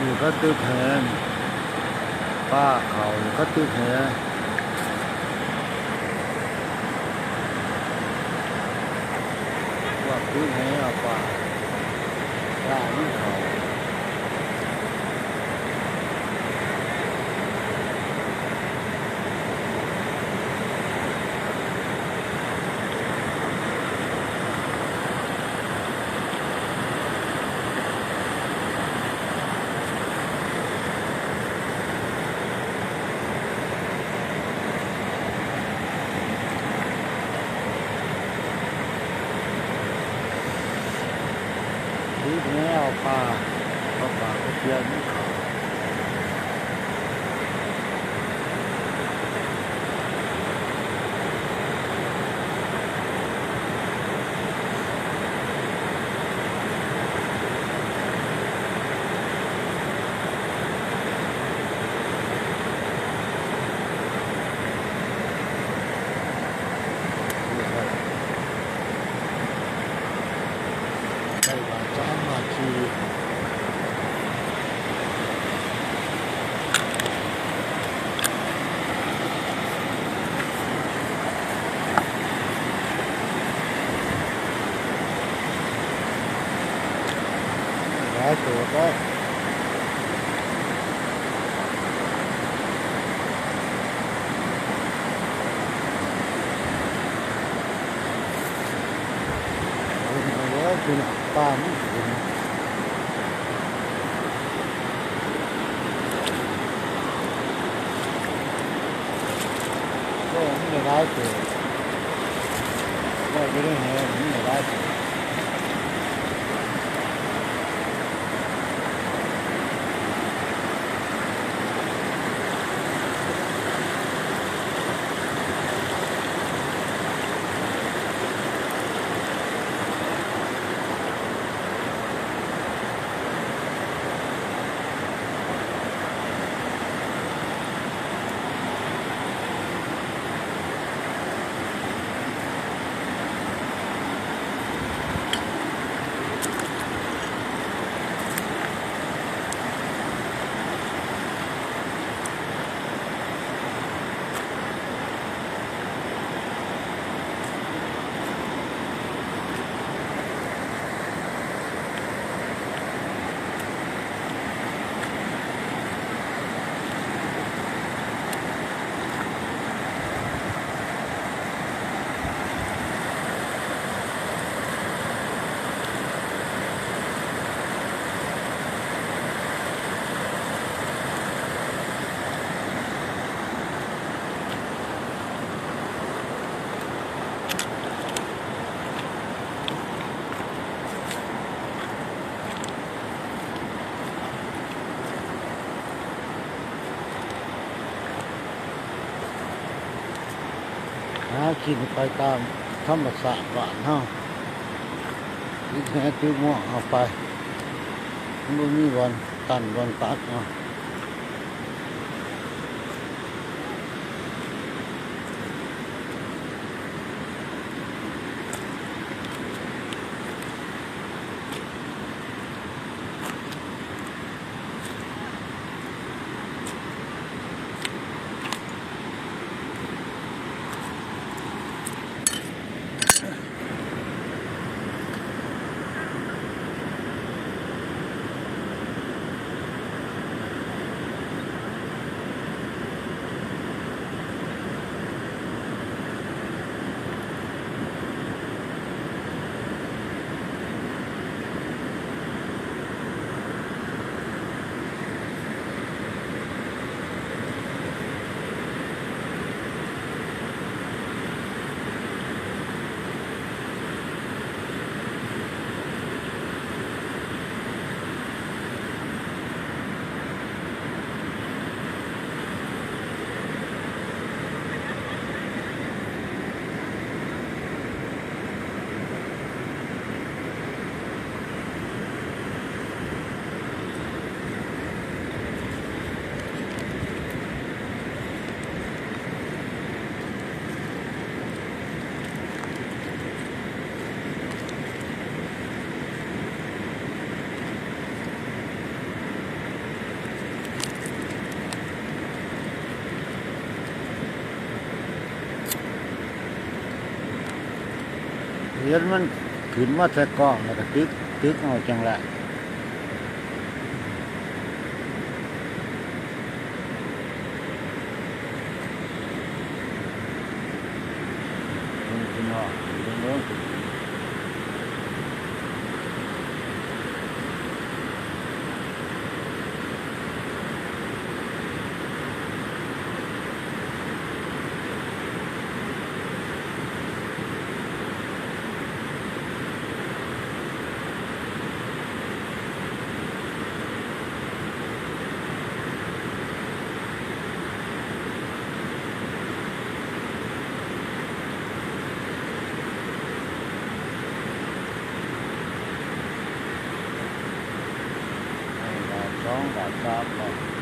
ຢູ່ກັບຕຶກແຫ ປາເຂົ້າຢູ່ກັບຕຶກແຫ ພວກຕຶກແຫເອົາປາ ປາມັນເຂົ້າ. ຖືກແນວປາ ເອົາປາໄປປ່ຽນເຂົາ. ໄດ້ບາດສາມບາດສີ່ ຫຼາຍເຕີບແລ້ວ. ເບິ່ງເອົາເດີ ພີ່ນ້ອງ ປາມັນຂຶ້ນ ໂອ້ ມັນໄດ້ຫຼາຍເຕີບ ໄດ້ຢູ່ໃນແຫ ມັນໄດ້ຫຼາຍເຕີບ. ຫາກິນໄປຕາມທຳມະຊາດບ້ານເຮົາ ຕຶກແຫຕຶກມ່ວງເອົາໄປ ມັນບໍ່ມີບ່ອນຕັນບ່ອນຕັກເນາະ. ເ ຈົນມັນຂຶ້ນມາໃສ່ກ້ອງ ແລ້ວກໍຕຶກ ຕຶກເອົາຈັ່ງໄດ້. ເບິ່ງພີ່ນ້ອງ ເບິ່ງເດີ. ບາດສອງ ບາດສາມ ບາດ